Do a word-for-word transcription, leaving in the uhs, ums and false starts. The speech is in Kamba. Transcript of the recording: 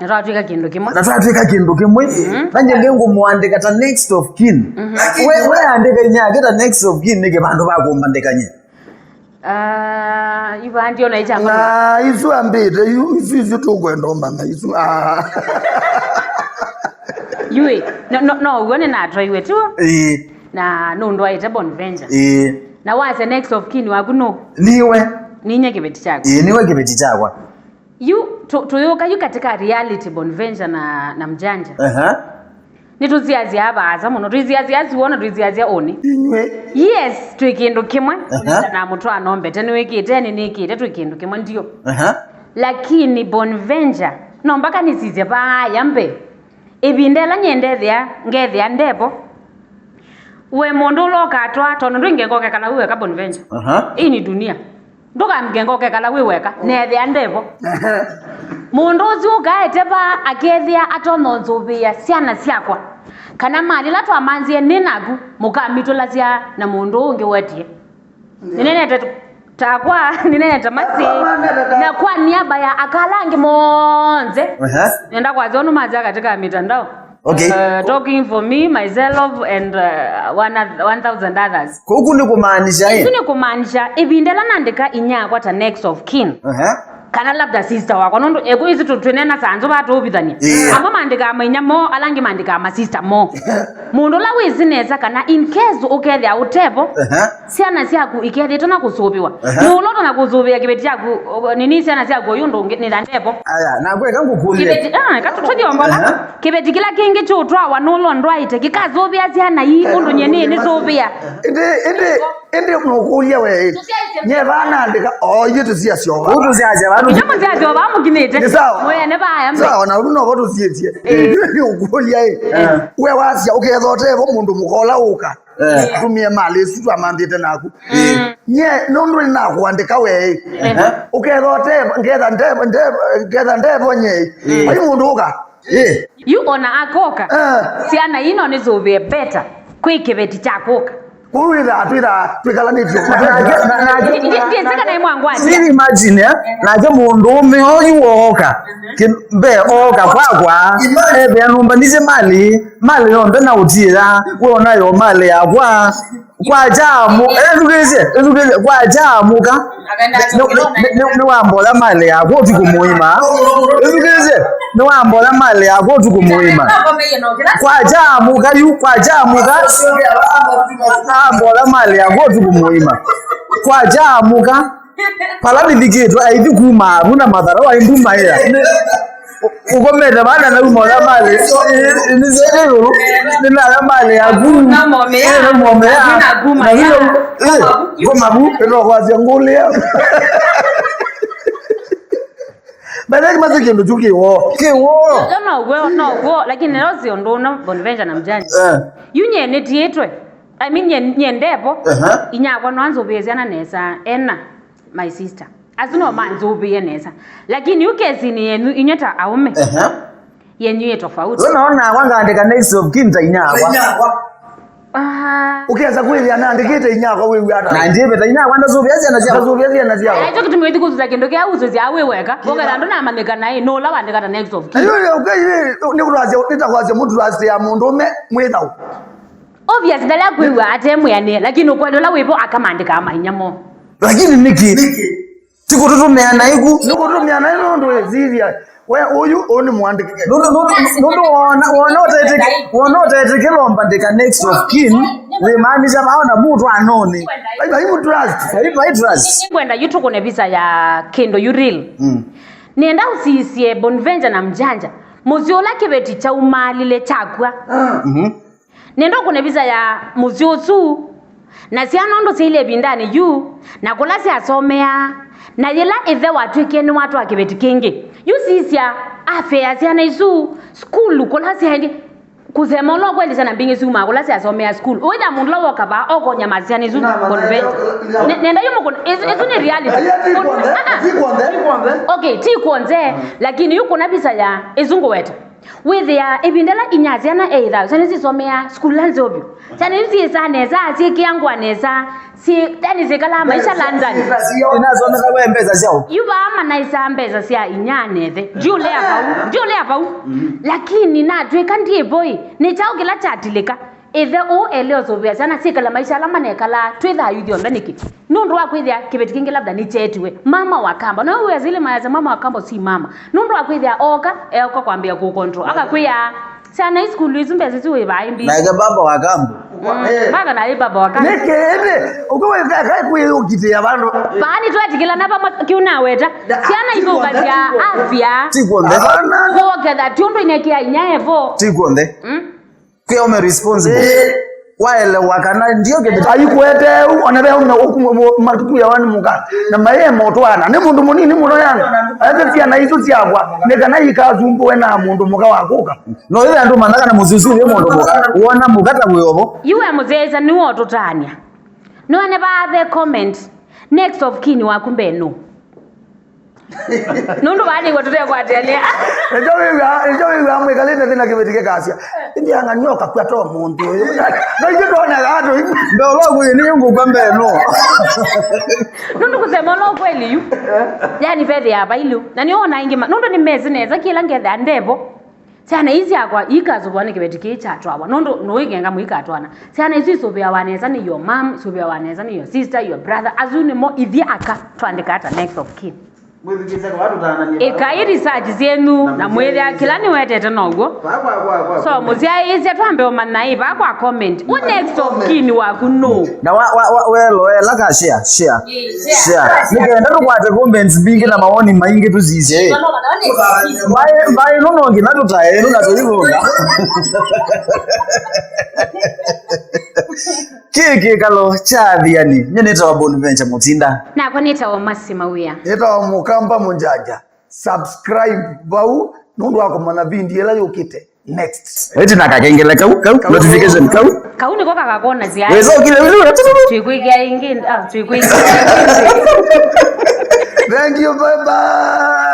Na twatw'ĩka kĩndũ kĩmwe. Na twatw'ĩka kĩndũ kĩmwe. Mhm. Na nyie ngũmũandĩka ta next of kin. Mhm. We, we andĩka inyake ta next of kin nĩkĩ vandũ va kũmbandĩkany'a? Ah, ivandi ona ichangwa. Na isu ambĩte, yu, isu, isu tũkwenda ũmanya, isu, ah. Yui, no, no, no, ũw'o nĩnatwaiwe, tiw'o? Ĩĩ. Na nũndwaĩte Bonventure. Ĩĩ. Na wasya next of kin waku nũ? Niwe. Ninye kĩveti kyakwa. Ĩĩ, niwe kĩveti kyakwa. Yu, tu-, tuyũka yu katika reality, Bonventure na, na Mjanja. Aha. Nĩtũsiasya vaasa mũno, twĩsiasya siwona, twĩsiasya ũnĩ. Inywe. Yes, twĩ kĩndũ kĩmwe. Aha. Na mũtwaano mbete nĩwĩkĩte, nĩnĩkĩte, twĩ kĩndũ kĩmwe ndio. Aha. Lakini Bonventure, no mpaka nĩsisye vaaya mbee. Ĩvinda ĩla nyie ndethĩa, ngethĩa ndevo. We mũndũ ũla ũkatwaa, tondũ ndwĩ ngengo ũkekala wĩ weka Bonventure. Aha. Hii ni dunia. Ndũkamgenga ũkekala wĩ weka, neethĩa ndevo. Mũndũ ũsu ũkaete vaa akethĩa atonya ũnzũvĩĩa syana syakwa, kana mali ĩla twamanzie nĩ naku, mũkamitũlasya na mũndũ ũũ ũngĩ wetie. Nĩnenete takwa, nĩnenete masi, na kwa niaba ya akala angĩ monthe, aha, nenda kwasya ũnũ masya katika mitandao. Okay. Uh, talking for me, myself, and, uh, one oth-, one thousand others. Kũu nĩ kũmaanisha, eh? Isu nĩ kũmaanisha, ĩvinda ĩla nandĩka inyakwa ta next of kin. Aha. Kana labda sister wakwa, nũndũ ĩkũ isi tũ-, twĩnena sanzũ va tũũvithany'a. Yeah. Amwe mandĩkaa mainya moo, ala angĩ mandĩkaa masista moo. Mũndũ ũla wĩsĩ nesa kana in case ũkethĩa ũtevo, aha, syana syaku ikethĩtwe na kũsũvĩwa. Aha. Nũũlota na kũsũvĩa kĩveti kyaku, o, nini syana syaku ũyũ ũndũ ũngĩ nĩtha ndevo. Aya, nakwa eka ngũkũlye. Kĩveti, ah, eka tũthiombola. Aha. Kĩveti kĩla kĩngĩ kyũtwawa nũlondwaĩte kĩkasũvĩa syana ii ũndũ nyie nĩ nĩsũvĩa. Ĩndĩ, ĩndĩ, ĩndĩ nũkũlya we. Nye vaa naandĩka, o ithyĩ tũsiasya o vaa. Kũu tũsiasya vaa. Inyuĩ mũsiasya o vaa mũkinĩte. Nĩ sawa. Mwene vaya mbe. Sawa, na ũndũ novo tũsiĩtye. Eh. Nĩ ũkũlya ĩ. Eh. We wasya ũketha ũtevo mũndũ mũka ũla ũka. Eh. Atumie mali isu twamanthĩte naku. Eh. Nye nũndũ nĩnakũandĩka we. Eh. Ũketha ũtevo, ngetha ndevo, ndevo, ngetha ndevo nye. Eh. Vai mũndũ ũka. Eh. Yu ona akoka. Eh. Syana ino nĩsũvĩe better. Kwĩ kĩveti kya kũka. Kũu wĩthaa twĩthaa twĩkalanĩtye. Just imagine, eh? Nake mũndũũme oyu wooka. Ki- Mbee ooka kwakwa. Ethĩa nũmbanĩsye malĩ. Malĩ yonthe na ũtiĩa. We onayo malĩ yakwa. Kwakya amũ- ethukĩĩsye, ethukĩĩsye. Kwakya amũka. Nĩ- nĩ- nĩ- nĩ- Nĩwambola malĩ yakwa ũtukũ mũima. Ethukĩĩsye. Nĩwambola malĩ yakwa ũtukũ mũima. Kwakya amũka yu, kwakya amũka. Ambola malĩ yakwa ũtukũ mũima. Kwakya amũka. Pala nĩvikĩtwe aithi kuma avu na mathara wa imbu maĩa. Ũkomete vana na umola malĩ. Nĩsete ĩũlũ. Nĩnaya malĩ yaku. Nĩmomea. Na hiyo. Komavu ĩtokwasya ngũlĩa. Baleki masi kindu tu kiwo. Kiwo. Yo no gwe no gwo, lakini leo si undu una Bonventure na Mjanja. Eh. Yu nye nitiitwe. I mean nye nye ndevo. Aha. Inyakwa no anzubie syana nesa ena, my sister. Asu no manzubie nesa. Lakini yu kesi ni yenu inywe ta aume. Aha. Yenyu ye tofauti. Unaona kwanga andika next of kin ta inyakwa. Inyakwa. Ah. Ukianza kwĩthĩa naandĩkĩte inyakwa wĩw'a ata? Na ndĩvĩta inyakwa ndasũvĩa syana syakwa. Ndasũvĩa syana syakwa. Ekyo kĩtumi wĩthi kũsusa kĩndũ kĩa ũsũsya wĩ weka. Ũketha andũ namanyĩka naĩ nũla wandĩka ta next of kin. Ayo yo kai nĩ kũtwasya nĩtakwasya mũndũ trust ya mũndũ ũme mwĩthau. Obvious ndalea kwĩw'a ate mwĩanĩe, lakini ũkweli ũla wĩvo akamandĩkaa mainya mo. Lakini nĩkĩ? Nĩkĩ? Ti kũtũtũmĩa naĩ ku. Nĩ kũtũmĩa naĩ nũndũ ĩsisya we ũyu ũũ nĩ mũandĩke. Nũndũ nũndũ nũndũ wona wona ũtetĩkĩ wona ũtetĩkĩlomba ndĩka next of kin wĩmaanisha maona mũtũ anoni. Vai vai mũtrust. Vai vai trust. Ngwenda yu tũkũne visa ya kĩndũ yu real. Mm. Nĩenda ũsisye Bonventure na Mjanja mũsyĩ ũla kĩveti kyaumaalile kyakw'a. Mhm. Nenda ũkũne visa ya mũsyĩ ũsu, na syana ũndũ syaile ĩvindanĩ yu, na kũla syasomeaa, na yĩla ĩthe watw'ĩkie nĩwatwaa kĩveti kĩngĩ. Yu sisya, afea syana isu, sukulu kũla syaendie, kũsema ũla ũkweli syana mbingĩ syumaa kũla syasomeaa sukulu. Ũĩtha mũndũ ũla woka vaa, okonyama syana isu convent. Ne- Nenda yu mũkũne, ĩsu- ĩsu nĩ reality. Aya, ti kw'onthe, ah, ah. Ti kw'onthe. Ti kw'onthe. Okay, ti kw'onthe, lakini yu kũna visa ya ĩsu ngũweta. Wĩthĩaa ĩvinda ĩla inyia syana eĩthaa syana sisomea sukulu ila nzeo vyũ. Syana isu syĩsaa nesa, syĩkĩangwa nesa, syĩ yani syĩkalaa maisha London. Inasomesa we mbesa syao. Yu vaa manaĩsaa mbesa sya inyia na ĩthe. Ndiũlea vau, ndiũlea vau. Lakini natw'ĩka ndyĩ voi, nĩ kyaũ kĩla kyatilĩka? Ĩthe ũũ ele ũsũvĩa syana syĩkale maisha ala manekalaa twĩ thayũ ithyonthe nĩkĩ? Nũndũ wa kwĩthĩa kĩveti kĩngĩ labda nĩkyeetiwe. Mama wa kambo. Na wĩwĩa zile mayasya mama wa kambo si mama. Nũndũ wa kwĩthĩa ooka, eoka kwambĩa kũcontrol. Akakwĩa, syana i sukulu isu mbesa isu wĩvaa ĩndĩ. Naike baba wa kambo. Mm, mpaka naĩ baba wa kambo. Nĩkĩ ĩndĩ? Ũkĩwĩkae kwĩũkitĩa vandũ. Vaa nĩtwetikĩlana vamwe kĩu naweta. Syana ithũkasya afya. Ti kw'onthe. Kwoketha ti ũndũ inekĩa inya evo. Ti kw'onthe. Mm. Kwĩ aume responsible. Ĩĩ. Waelewa kana ndio kĩndũ. Aikwete u ona ve aume matuku ya wani mũka na maye motwana nĩ mũndũ mũnini mũno yani. Ete syana isu syakwa nĩ kana ikasumbũe na mũndũ mũka wa kũka. No ĩve andũ manaka na mũsusu wĩ mũndũ mũka. Wona mũka ta wĩ ovo. Yu we mũsyaĩĩsya nĩwe ũtũtaany'a. Nĩwene vaa ve comment next of kin waku mbee nũ? Nũndũ vaa nĩw'o tũtekwatĩanĩa. Nĩkyo wĩw'aa, nĩkyo wĩw'aa mwĩkalĩte nthĩ na kĩveti kĩkasya, "Ĩndĩ ang'anioka kw'a to mũndũ ũyũ." No ithyĩ twonaga andũ. Mbee ũla ũkwĩyĩ nĩ ngũkwa mbee nũ? Nũndũ kũsema ũla ũkweli yu. Yani vethĩaa vailyĩ. Na nĩwona aingĩ ma-, nũndũ nĩmesĩ nesa kĩla ngethĩa ndevo. Syana ii syakwa iikasũvwa nĩ kĩveti kĩĩ kyatwawa, nũndũ nũĩkenga mũikatwana. Syana isu isũvĩawa nesa nĩ your mom, isũvĩawa nesa nĩ your sister, your brother. Asu nĩmo ithyĩ aka twandĩka ata next of kin. Mwĩthukĩĩsya kwa tũtananie. Ĩkai research syenyu na mwĩthĩa kĩla nĩwetete now'o. Kwa, kwa, kwa, kwa. So mũsyaĩĩsya twambe ũmanya ĩ vaa kwa comment. Who next of kin waku nũ? Na wa, wa, wa, weloela ka share, share. Share. Nĩkenda tũkwate comments mbingĩ na mawoni maingĩ tũsisye. Mbaĩ, mbaĩ ĩno no nginya tũtae ĩno na tũivũnga. Kĩĩ kĩkalo kya Athiani. Nyie nĩtawa Bonventure Mũtinda. Nakwa nĩtawa Mercy Mawĩa. Nĩtawa Mũkamba Mũnjanja. Subscribe vau nũndũ wa kũmanya video ĩla yũkĩte. Next. Ĩtina kakengele kau, kau, notification kau. Kau nĩko kakakwonasya. Wĩsokile vizuri. Twĩkwĩkĩa ĩngĩ, ah, twĩkwĩkĩa ĩngĩ. Thank you, bye bye.